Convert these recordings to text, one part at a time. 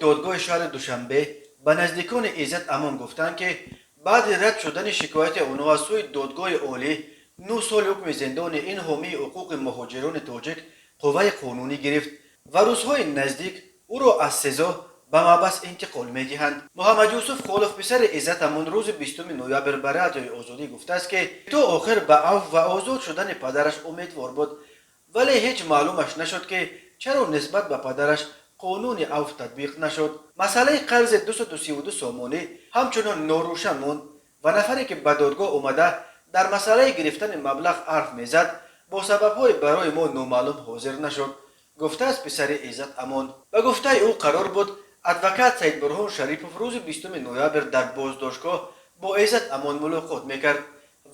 Додгоҳи шаҳри Душанбе ба наздикони Иззат Амон гуфтанд, ки баъди рад шудани шикояти онҳо аз сӯи Додгоҳи Олӣ, 9 соли ҳукми зиндони ин ҳомии ҳуқуқи муҳоҷирони тоҷик қувваи қонунӣ гирифт ва рӯзҳои наздик ӯро аз СИЗО ба маҳбас интиқол медиҳанд. Муҳаммадюсуф Холов, писари Иззат Амон, рӯзи 20 ноябр ба Радиои Озодӣ гуфтааст, ки то охир ба афв ва озод шудани падараш умедвор буд, вале ҳеҷ маълумаш нашуд, ки чаро нисбат ба падараш қонуни афв татбиқ нашуд. Масъалаи қарзи 232 сомонӣ ҳамчунон норӯшан монд ва нафаре, ки ба додгоҳ омада, дар масъалаи гирифтани маблағ ҳарф мезад, бо сабабҳои барои мо номаълум ҳозир нашуд, гуфтааст писари Иззат Амон. Ба гуфтаи ӯ, қарор буд адвокат Саидбурҳон Шарипов рӯзи 20 ноябр дар боздоштгоҳ бо Иззат Амон мулоқот мекард,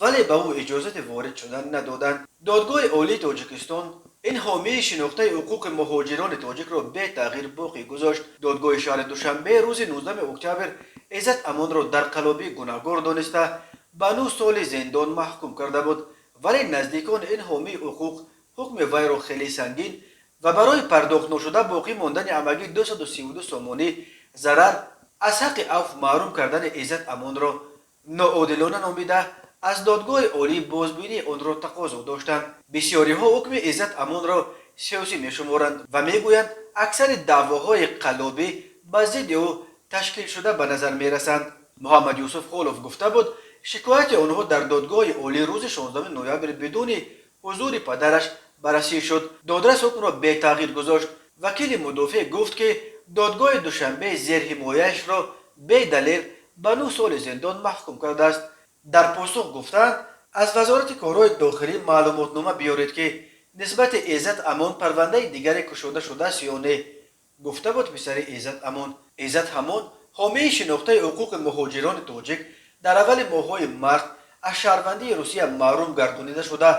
вале ба ӯ иҷозати ворид шудан надоданд. Додгоҳи Олии Тоҷикистон ин ҳомии шинохтаи ҳуқуқи муҳоҷирони тоҷикро бетағйир боқӣ гузошт. Додгоҳи шаҳри Душанбе рӯзи 19 октябр Иззат Амонро дар қаллобӣ гунаҳгор дониста, ба 9 соли зиндон маҳкум карда буд, вале наздикони ин ҳомии ҳуқуқ ҳукми вайро хеле сангин ва барои пардохтношуда боқӣ мондани ҳамагӣ 232 сомонӣ зарар аз ҳаққи афв маҳрум кардани Иззат Амонро ноодилона номида, аз Додгоҳи Олӣ бозбинии онро тақозо доштанд. Бисёриҳо ҳукми Иззат Амонро сиёсӣ мешуморанд ва мегӯянд, аксари даъвоҳои қаллобӣ ба зидди ӯ ташкилшуда ба назар мерасанд. Муҳаммадюсуф Холов гуфта буд, шикояти онҳо дар Додгоҳи Олӣ рӯзи 16 ноябр бидуни ҳузури падараш баррасӣ шуд. Додрас ҳукмро бетағйир гузошт. Вакили мудофеъ гуфт, ки додгоҳи Душанбе зерҳимояашро бедалел ба 9 соли зиндон маҳкум кардааст. Дар посух гуфтанд, аз Вазорати корҳои дохилӣ маълумотнома биёред, ки нисбати Иззат Амон парвандаи дигаре кушода шудааст ё не, гуфта буд писари Иззат Амон. Иззат Амон, ҳомии шинохтаи ҳуқуқи муҳоҷирони тоҷик, дар аввали моҳҳои март аз шаҳрвандии Русия маҳрум гардонида шуда,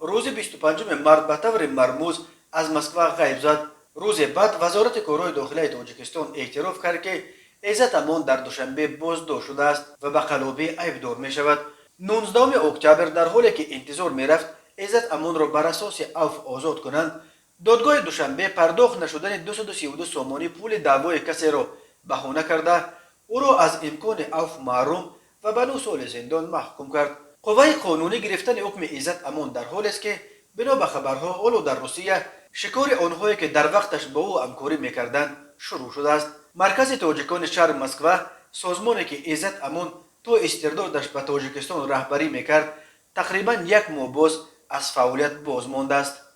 рӯзи 25 март ба таври мармуз аз Москва ғайб зад. Рӯзе баъд Вазорати корҳои дохилаи Тоҷикистон эътироф кард, ки Иззат Амон дар Душанбе боздошт шудааст ва ба қаллобӣ айбдор мешавад. 19 октябр, дар ҳоле ки интизор мерафт, Иззат Амонро бар асоси афв озод кунанд, додгоҳи Душанбе пардохт нашудани 232 сомонӣ пули даъвои касеро баҳона карда, ӯро аз имкони афв маҳрум ва ба 9 соли зиндон маҳкум кард. Қувваи қонунӣ гирифтани ҳукми Иззат Амон дар ҳолест, ки бино ба хабарҳо, ҳоло дар Русия шикори онҳое, ки дар вақташ бо ӯ ҳамкорӣ мекарданд, шурӯъ шудааст. Маркази тоҷикони шаҳри Москва, созмоне, ки Иззат Амон то истирдодаш ба Тоҷикистон раҳбарӣ мекард, тақрибан як моҳ боз аз фаъолият боз мондааст.